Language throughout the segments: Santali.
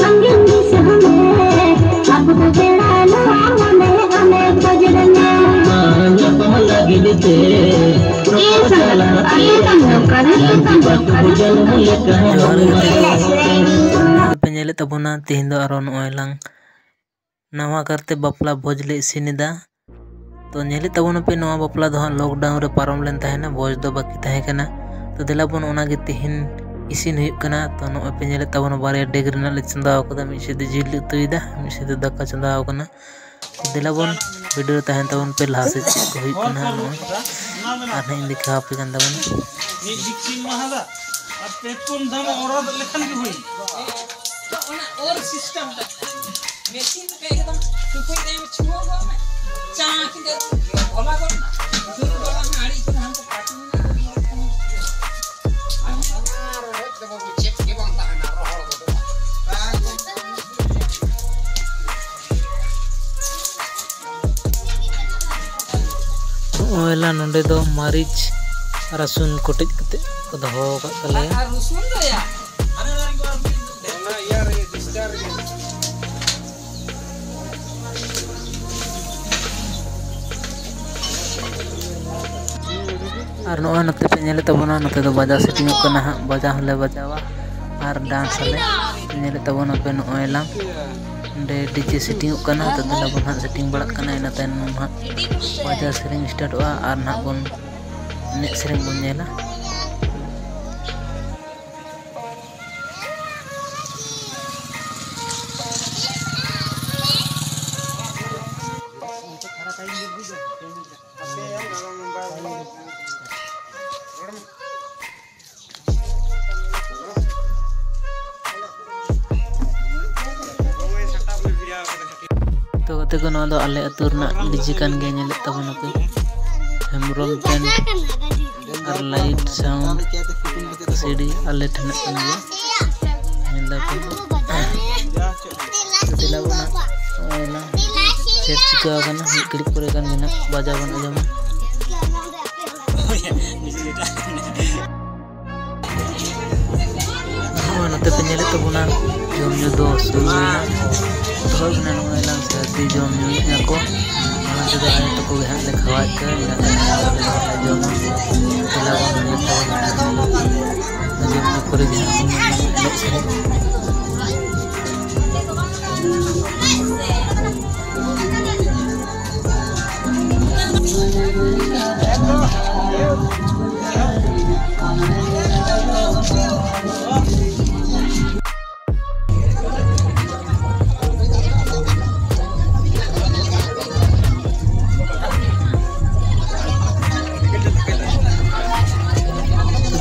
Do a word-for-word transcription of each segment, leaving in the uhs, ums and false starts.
ᱟᱸᱜᱮᱱ ᱫᱤᱥᱚᱢ ᱨᱮ ᱟᱵᱚ ᱫᱚ ᱵᱮᱲᱟ ᱞᱚ ᱢᱚᱱᱮ ᱟᱢᱮ ᱠᱷᱚᱡᱽ ᱨᱮᱱᱟ᱾ ᱧᱟᱯᱟᱢ ᱞᱟᱹᱜᱤᱫ ᱛᱮ ᱨᱚᱯᱚᱲ ᱪᱟᱞᱟᱜ ᱛᱮ ᱟᱢ ᱫᱚ ᱵᱟᱠᱚ ᱵᱩᱡᱷᱟᱹᱣ ᱞᱮᱠᱟ᱾ ᱡᱚᱦᱟᱨ ᱜᱮ ᱜᱟᱛᱮ ᱠᱚ᱾ ᱱᱚᱜᱼᱚᱭ ᱯᱮ ᱧᱮᱞᱮᱫ ᱛᱟᱵᱚᱱᱟ, ᱛᱮᱦᱮᱧ ᱫᱚ ᱟᱨᱚ ᱱᱚᱜᱼᱚᱭ ᱞᱟᱝ ᱱᱟᱣᱟ ᱠᱟᱨᱛᱮ ᱵᱟᱯᱞᱟ ᱵᱷᱚᱡᱽ ᱞᱮ ᱤᱥᱤᱱ ᱮᱫᱟ᱾ ᱛᱚ ᱧᱮᱞᱮᱫ ᱛᱟᱵᱚᱱᱟᱯᱮ, ᱱᱚᱣᱟ ᱵᱟᱯᱞᱟ ᱫᱚ ᱦᱟᱸᱜ lockdown ᱨᱮ ᱯᱟᱨᱚᱢ ᱞᱮᱱ ᱛᱟᱦᱮᱱᱟ, ᱵᱷᱚᱡᱽ ᱫᱚ ᱵᱟᱹᱠᱤ ᱛᱟᱦᱮᱸ ᱠᱟᱱᱟ᱾ ᱛᱚ ᱫᱮᱞᱟ ᱵᱚᱱ, ᱚᱱᱟᱜᱮ ᱛᱤᱦᱤᱧ ᱤᱥᱤᱱ ᱦᱩᱭᱩᱜ ᱠᱟᱱᱟ᱾ ᱛᱚ ᱱᱚᱜᱼᱚᱭ ᱯᱮ ᱧᱮᱞᱮᱫ ᱛᱟᱵᱚᱱᱟ, ᱵᱟᱨᱭᱟ ᱰᱮᱜᱽ ᱨᱮᱱᱟᱜ ᱞᱮ ᱪᱚᱸᱫᱟ ᱟᱠᱟᱫᱟ, ᱢᱤᱫ ᱥᱮᱫ ᱫᱚ ᱡᱤᱞ ᱞᱮ ᱩᱛᱩᱭᱮᱫᱟ, ᱢᱤᱫ ᱥᱮᱫ ᱫᱚ ᱫᱟᱠᱟ ᱪᱚᱸᱫᱟ ᱟᱠᱟᱱᱟ᱾ ᱛᱚ ᱫᱮᱞᱟ ᱵᱚᱱ, video ᱨᱮ ᱛᱟᱦᱮᱱ ᱛᱟᱵᱚᱱ ᱯᱮ, ᱞᱟᱦᱟ ᱥᱮᱫ ᱪᱮᱫ ᱠᱚ ᱦᱩᱭᱩᱜ ᱠᱟᱱᱟ ᱱᱚᱜᱼᱚᱭ, ᱟᱨ ᱦᱟᱸᱜ ᱤᱧ ᱫᱮᱠᱷᱟᱣ ᱟᱯᱮ ᱠᱟᱱ ᱛᱟᱵᱚᱱᱟ᱾ ᱢᱤᱫ ᱰᱤᱠᱪᱤ ᱢᱟᱦᱟᱞᱟ ᱟᱨ ᱯᱮ ᱯᱩᱱ ᱫᱷᱟᱣ ᱚᱨ ᱞᱮᱠᱷᱟᱱ ᱜᱮ ᱦᱩᱭ᱾ ᱚᱱᱟ ᱚᱨ system ᱫᱚ ᱢᱮᱥᱤᱱ ᱛᱮ ᱮᱠᱫᱚᱢ ᱴᱩᱠᱩᱡ ᱨᱮ ᱪᱷᱩᱣᱟᱹ ᱜᱚᱫ ᱢᱮ᱾ ᱪᱟ ᱠᱤᱱᱛᱩ ᱜᱚᱞᱟ ᱜᱚᱫ ᱮᱱᱟ᱾ ᱫᱩᱞ ᱜᱚᱫ ᱢᱮ, ᱟᱹᱲᱤ ᱠᱚᱫᱚ ᱦᱟᱱᱛᱮ ᱯᱟᱴᱤ ᱢᱮ᱾ ᱟᱨ ᱨᱚᱦᱚᱲ ᱫᱚ ᱵᱟᱹᱵᱩ ᱪᱮᱫ ᱜᱮ ᱵᱟᱝ ᱛᱟᱦᱮᱱᱟ, ᱨᱚᱦᱚᱲ ᱜᱚᱫᱚᱜᱼᱟ᱾ ᱱᱚᱜᱼᱚᱭ ᱞᱟ ᱱᱚᱸᱰᱮ ᱫᱚ ᱢᱟᱹᱨᱤᱪ, ᱨᱟᱹᱥᱩᱱ ᱠᱚᱴᱮᱡ ᱠᱟᱛᱮ ᱠᱚ ᱫᱚᱦᱚ ᱟᱠᱟᱫ ᱛᱟᱞᱮᱭᱟ᱾ ᱟᱨ ᱨᱚᱥᱩᱱ ᱫᱚ ᱭᱟ? ᱚᱱᱟ ᱤᱭᱟᱹ ᱨᱮᱜᱮ, ᱰᱤᱥᱴᱟᱨ ᱨᱮᱜᱮ᱾ ᱟᱨ ᱱᱚᱜᱼᱚᱭ ᱱᱚᱛᱮ ᱯᱮ ᱧᱮᱞᱮᱫ ᱛᱟᱵᱚᱱᱟ, ᱱᱚᱛᱮ ᱫᱚ ᱵᱟᱡᱟ setting ᱚᱜ ᱠᱟᱱᱟ ᱦᱟᱸᱜ, ᱵᱟᱡᱟ ᱦᱚᱸᱞᱮ ᱵᱟᱡᱟᱣᱟ ᱟᱨ dance ᱟᱞᱮ᱾ ᱧᱮᱞᱮᱫ ᱛᱟᱵᱚᱱᱟᱯᱮ ᱱᱚᱜᱼᱚᱭ ᱞᱟᱝ ᱚᱸᱰᱮ DJ setting ᱚᱜ ᱠᱟᱱᱟ, ᱛᱚ ᱫᱮᱞᱟ ᱵᱚᱱ ᱦᱟᱸᱜ setting ᱵᱟᱲᱟᱜ ᱠᱟᱱᱟ, ᱤᱱᱟᱹ ᱛᱟᱭᱱᱚᱢ ᱦᱟᱸᱜ ᱵᱟᱡᱟ ᱥᱮᱨᱮᱧ start ᱚᱜᱼᱟ ᱟᱨ ᱱᱟᱦᱟᱜ ᱵᱚᱱ ᱮᱱᱮᱡ ᱥᱮᱨᱮᱧ ᱵᱚᱱ ᱧᱮᱞᱟ᱾ ᱛᱚ ᱜᱟᱛᱮ ᱠᱚ, ᱱᱚᱣᱟ ᱫᱚ ᱟᱞᱮ ᱟᱹᱛᱩ ᱨᱮᱱᱟᱜ DJ ᱠᱟᱱ ᱜᱮᱭᱟ, ᱧᱮᱞᱮᱫ ᱛᱟᱵᱚᱱᱟᱯᱮ᱾ ᱦᱮᱢᱵᱨᱚᱢ ᱴᱮᱱᱴ ᱟᱨ light sound CD ᱟᱞᱮ ᱴᱷᱮᱱᱟᱜ ᱠᱟᱱ ᱜᱮᱭᱟ, ᱧᱮᱞ ᱫᱟᱯᱮ᱾ ᱛᱚ ᱫᱮᱞᱟ ᱵᱚᱱ ᱱᱚᱜᱼᱚᱭ ᱱᱟ set ᱪᱤᱠᱟᱹ ᱟᱠᱟᱱᱟ, ᱢᱤᱫ ᱜᱷᱟᱹᱲᱤᱡ ᱯᱚᱨᱮ ᱠᱷᱟᱱ ᱜᱮ ᱱᱟᱜ ᱵᱟᱡᱟᱣ ᱵᱚᱱ ᱟᱸᱡᱚᱢᱟ᱾ ᱱᱚᱜᱼᱚᱭ ᱱᱟ ᱛᱚᱯᱮ ᱧᱮᱞᱮᱫ ᱛᱟᱵᱚᱱᱟ, ᱡᱚᱢ ᱧᱩ ᱫᱚ ᱥᱩᱨ ᱦᱩᱭᱱᱟ᱾ ᱛᱚ ᱦᱳᱭ, ᱚᱱᱟ ᱱᱚᱜᱼᱚᱭ ᱞᱟᱝ ᱥᱟᱹᱨᱫᱤ ᱡᱚᱢ ᱧᱩᱭᱮᱫᱼᱟ ᱠᱚ᱾ ᱚᱱᱟ ᱛᱮᱫᱚ ᱟᱭᱳ ᱛᱟᱠᱚ ᱜᱮ ᱦᱟᱸᱜ ᱞᱮ ᱠᱷᱟᱣᱟᱣᱮᱫ ᱠᱚᱣᱟ, ᱤᱱᱟᱹ ᱛᱟᱭᱚᱢ ᱟᱞᱮ ᱫᱚ ᱦᱟᱸᱜ ᱞᱮ ᱡᱚᱢᱟ᱾ ᱫᱮᱞᱟ ᱵᱚᱱ ᱧᱮᱞ ᱛᱟᱵᱚᱱᱟ, ᱡᱚᱢ ᱧᱩ ᱯᱚᱨᱮ ᱜᱮ ᱦᱟᱸᱜ ᱵᱚᱱ ᱧᱮᱞ ᱧᱟᱢᱟ ᱮᱱᱮᱡ ᱥᱮᱨᱮᱧ᱾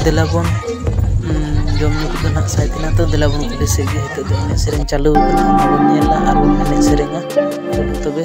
ᱫᱮᱞᱟ ᱵᱚᱱ, ᱩᱸ, ᱡᱚᱢ ᱧᱩ ᱠᱚᱫᱚ ᱱᱟᱦᱟᱜ ᱥᱟᱭ ᱛᱮᱱᱟᱜ ᱛᱚ, ᱫᱮᱞᱟ ᱵᱚᱱ ᱠᱩᱞᱦᱤ ᱥᱮᱫ ᱜᱮ᱾ ᱱᱤᱛᱚᱜ ᱫᱚ ᱮᱱᱮᱡ ᱥᱮᱨᱮᱧ ᱪᱟᱹᱞᱩ ᱟᱠᱟᱱᱟ, ᱚᱱᱟ ᱵᱚᱱ ᱧᱮᱞᱟ ᱟᱨ ᱵᱚᱱ ᱮᱱᱮᱡ ᱥᱮᱨᱮᱧᱟ᱾ ᱪᱚᱞᱚ ᱛᱚᱵᱮ᱾